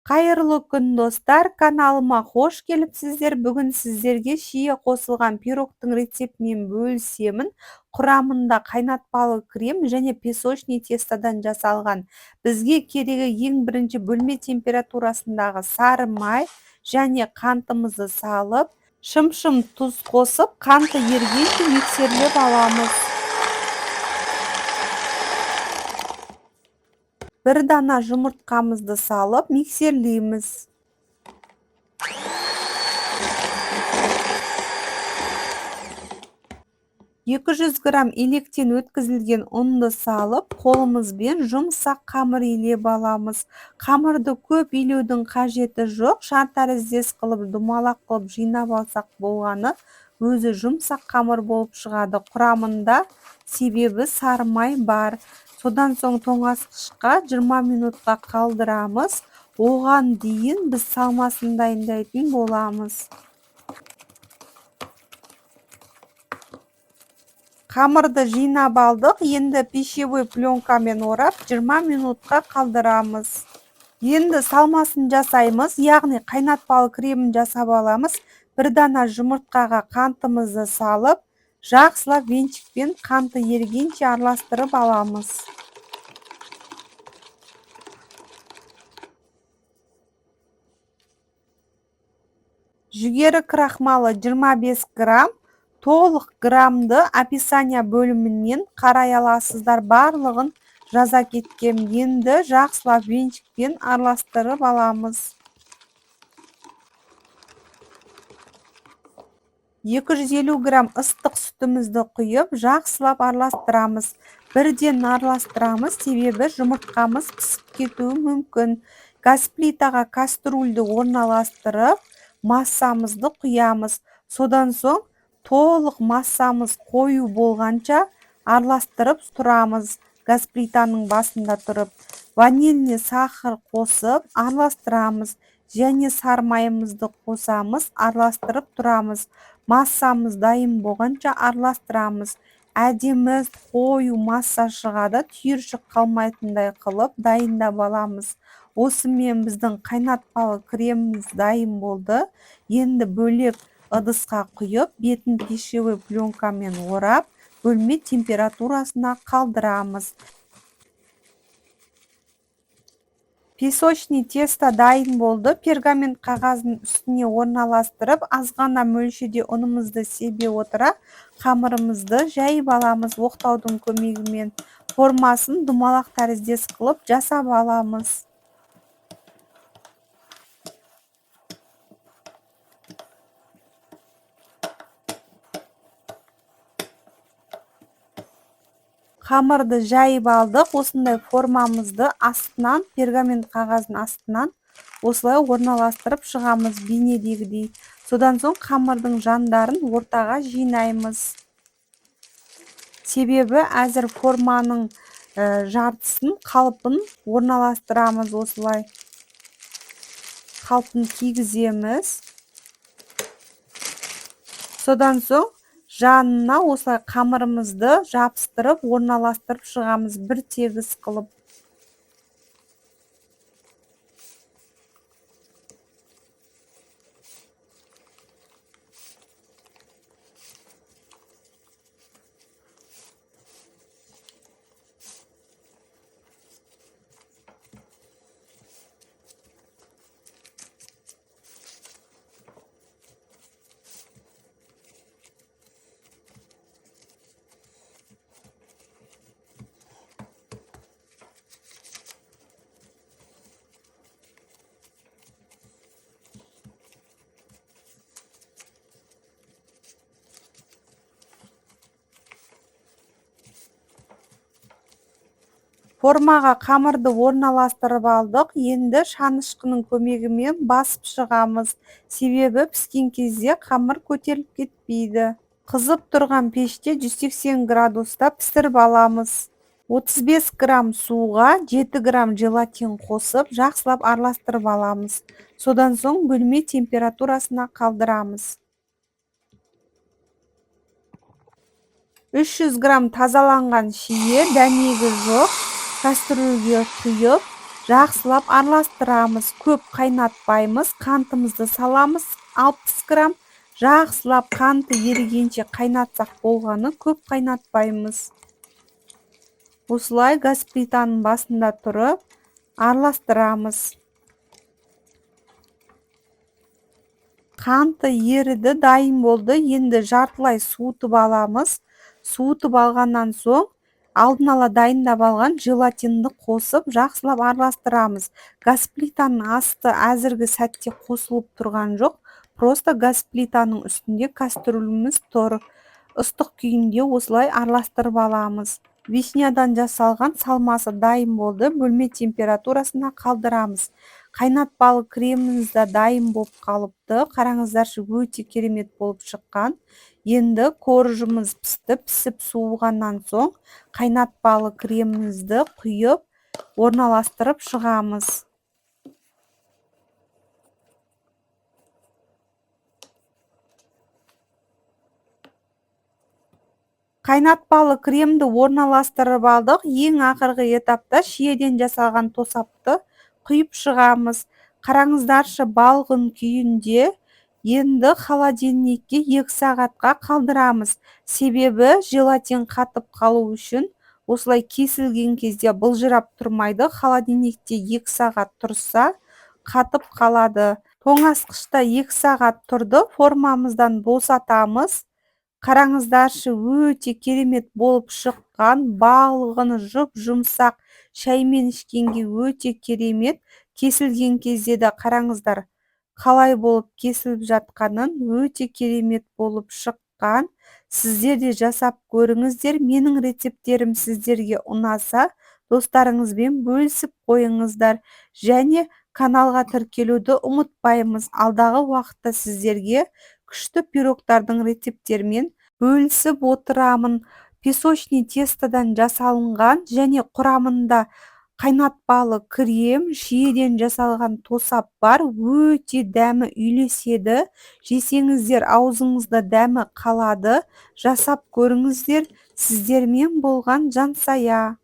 Қайырлы күн, достар! Каналыма қош келіпсіздер. Бүгін сіздерге шие қосылған пирогтың рецептімен бөлісемін. Құрамында қайнатпалы крем және песочный тестодан жасалған. Бізге керегі ең бірінші бөлме температурасындағы сары май және қантымызды салып, шымшым тұз қосып, қанты ергенше миксерлеп аламыз. Бір дана жұмыртқамызды салып миксерлейміз. 200 грамм електен өткізілген ұнды салып, қолымызбен жұмсақ қамыр илеп аламыз. Қамырды көп илеудің қажеті жоқ, шар тәріздес қылып, домалақ қылып жинап алсақ болғаны, өзі жұмсақ қамыр болып шығады. Құрамында себебі сары май бар. Содан соң тоңазытқышқа 20 минутқа қалдырамыз. Оған дейін біз салмасын дайындайтын боламыз. Қамырды жинап алдық. Енді пищевой пленкамен орап 20 минутқа қалдырамыз. Енді салмасын жасаймыз, яғни қайнатпалы кремін жасап аламыз. Бір дана жұмыртқаға қантымызды салып, жақсылап венчикпен қанты ергенше араластырып аламыз. Жүгері крахмалы 25 грамм, толық граммды описание бөлімінен қарай аласыздар, барлығын жаза кеткем. Енді жақсылап венчикпен араластырып аламыз. 250 грамм ыстық сүтімізді құйып, жақсылап араластырамыз. Бірден араластырамыз, себебі жұмыртқамыз пісіп кетуі мүмкін. Газ плитаға кастрюльді орналастырып, массамызды құямыз. Содан соң толық массамыз қою болғанша араластырып тұрамыз. Газ плитаның басында тұрып, ванильный сахар қосып араластырамыз және сары майымызды қосамыз, араластырып тұрамыз. Массамыз дайын болғанша араластырамыз. Әдемі қою масса шығады, түйіршік қалмайтындай қылып дайындап аламыз. Осымен біздің қайнатпалы креміміз дайын болды. Енді бөлек ыдысқа құйып, бетін пищевой пленкамен орап, бөлме температурасына қалдырамыз. Песочный тесто дайын болды. Пергамент қағазының үстіне орналастырып, азғана мөлшерде ұнымызды себе отыра, қамырымызды жайып аламыз оқтаудың көмегімен. Формасын домалақ тәріздес қылып жасап аламыз. Қамырды жайып алдық. Осындай формамызды астынан, пергамент қағаздың астынан осылай орналастырып шығамыз бейнедегідей. Содан соң қамырдың жандарын ортаға жинаймыз. Себебі әзір форманың жартысын, қалпын орналастырамыз осылай. Қалпын кигіземіз. Содан соң жанына осылай қамырымызды жабыстырып, орналастырып шығамыз бір тегіс қылып. Формаға қамырды орналастырып алдық. Енді шанышқының көмегімен басып шығамыз. Себебі піскен кезде қамыр көтеріліп кетпейді. Қызып тұрған пеште 180 градуста пісіріп аламыз. 35 грамм суға 7 грамм желатин қосып, жақсылап араластырып аламыз. Содан соң бөлме температурасына қалдырамыз. 300 грамм тазаланған шие, дәнегі жоқ, кастрюльге құйып, Жақсылап араластырамыз, көп қайнатпаймыз. Қантымызды саламыз 60 грамм. Жақсылап қанты ерігенше қайнатсақ болғаны, көп қайнатпаймыз. Осылай газ плитаның басында тұрып араластырамыз. Қанты еріді, дайын болды. Енді жартылай суытып аламыз. Суытып алғаннан соң алдын ала дайындап алған желатинді қосып жақсылап араластырамыз. Газ плитаның асты әзіргі сәтте қосылып тұрған жоқ. Просто газ плитаның үстінде кастрюліміз тұр. Ыстық күйінде осылай араластырып аламыз. Вишнядан жасалған салмасы дайын болды. Бөлме температурасына қалдырамыз. Қайнатпалы креміміз де дайын болып қалыпты. Қараңыздаршы, өте керемет болып шыққан. Енді коржымыз пісті, пісіп суығаннан соң қайнатпалы кремімізді құйып, орналастырып шығамыз. Қайнатпалы кремді орналастырып алдық. Ең ақырғы этапта шиеден жасалған тосапты құйып шығамыз. Қараңыздаршы, балғын күйінде. Енді холодильникке 2 сағатқа қалдырамыз. Себебі желатин қатып қалу үшін осылай кесілген кезде былжырап тұрмайды. Холодильникте 2 сағат тұрса қатып қалады. Тоңазытқышта 2 сағат тұрды. Формамыздан босатамыз. Қараңыздаршы, өте керемет болып шыққан, балғын, жұп-жұмсақ, шаймен ішкенге өте керемет. Кесілген кезде де қараңыздар, қалай болып кесіліп жатқанын, өте керемет болып шыққан. Сіздер де жасап көріңіздер. Менің рецепттерім сіздерге ұнаса, достарыңызбен бөлісіп қойыңыздар. Және каналға тіркелуді ұмытпаймыз. Алдағы уақытта сіздерге күшті пирогтардың рецепттерімен бөлісіп отырамын. Песочный тестодан жасалынған және құрамында қайнатпалы крем, шиеден жасалған тосап бар. Өте дәмі үйлеседі. Жесеңіздер аузыңызда дәмі қалады. Жасап көріңіздер. Сіздермен болған Жансая.